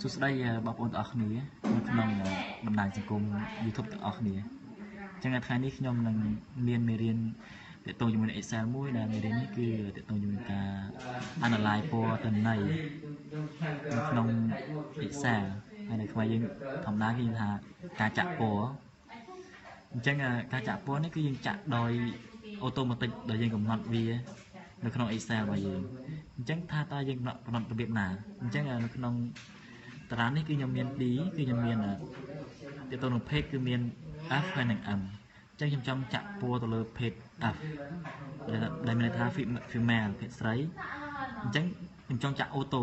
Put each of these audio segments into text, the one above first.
សួស្តីបងប្អូនទាំងអស់គ្នានៅក្នុងបណ្ដាញសង្គម YouTube ទាំងអស់គ្នាអញ្ចឹងថ្ងៃនេះខ្ញុំនឹងមានមេរៀនទាក់ទងជាមួយនឹង Excel មួយដែលមេរៀននេះគឺទាក់ទងជាមួយនឹងការ analyze ពណ៌ទិន្នន័យនៅក្នុង Excel ហើយនៅខ្មែរយើងធម្មតាគេថាការចាក់ពណ៌អញ្ចឹងការចាក់ពណ៌នេះគឺយើងចាក់ដោយ automatic ដែលយើងកំណត់វានៅក្នុង Excel របស់យើងអញ្ចឹងថាតើយើងកំណត់របៀបណាអញ្ចឹងនៅក្នុងតារាងនេះគឺខ្ញុំមាន D គឺខ្ញុំមានទាក់ទងនឹង page គឺមាន F ហើយនិង M អញ្ចឹងខ្ញុំចង់ចាក់ពណ៌ទៅលើ page F ដែលមានន័យថា female ភេទស្រីអញ្ចឹងខ្ញុំចង់ចាក់ auto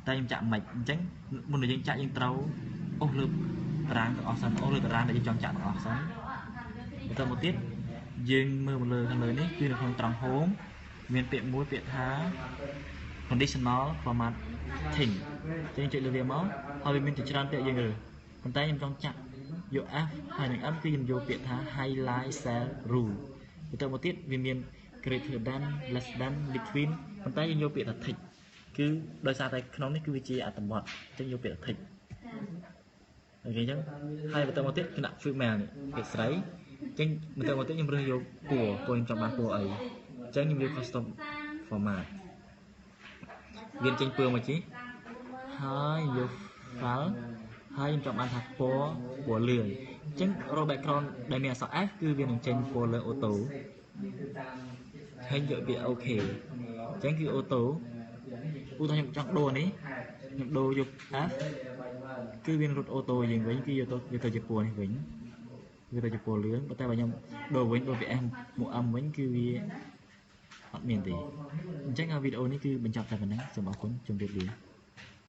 តែខ្ញុំចាក់មិនអញ្ចឹងមុននឹងយើងចាក់យើងត្រូវអូសលើតារាងទាំងអស់សិនអូសលើតារាងដែលយើងចង់ចាក់ទាំងអស់សិនបន្តមកទៀតយើងមើលមកលើខាងលើនេះគឺនៅក្នុងត្រង់ home មានពាក្យមួយពាក្យថា conditional formatting ចឹងចុចលើវាមកហើយវាមានជាច្រើនពាក្យយើងរើសប៉ុន្តែខ្ញុំចង់ចាក់យក F ហើយនឹង M គឺខ្ញុំយកពាក្យថា highlight cell rule បន្តមកទៀតវាមាន greater than, less than, between ប៉ុន្តែយើងយកពាក្យថា tick គឺដោយសារតែក្នុងនេះគឺវាជាអត្ថបទអញ្ចឹងយកពាក្យថា tick OK អញ្ចឹងហើយបន្តមកទៀតគណៈ female នេះភេទស្រីអញ្ចឹងបន្តមកទៀតខ្ញុំរើសយកពណ៌ពណ៌ខ្ញុំចង់បានពណ៌អីអញ្ចឹងខ្ញុំយក custom format វាចេញពណ៌មកជីហើយយក file ហើយខ្ញុំចង់បានថាពណ៌ពណ៌លឿងអញ្ចឹងរក background ដែលមានអក្សរ F គឺវានឹងចេញពណ៌លឿង auto ហើយយកវា OK អញ្ចឹងគឺ auto ឧទាហរណ៍ខ្ញុំចង់ដូរនេះខ្ញុំដូរយក F គឺវានឹងរត់ auto យើងវិញគឺយកទៅវាទៅជាពណ៌នេះវិញវាទៅជាពណ៌លឿងប៉ុន្តែបើខ្ញុំដូរវិញដូរពី F មក M វិញគឺវាអត់មានទេអញ្ចឹងវីដេអូនេះគឺបញ្ចប់តែប៉ុណ្ណឹងសូមអរគុណជម្រាបលា។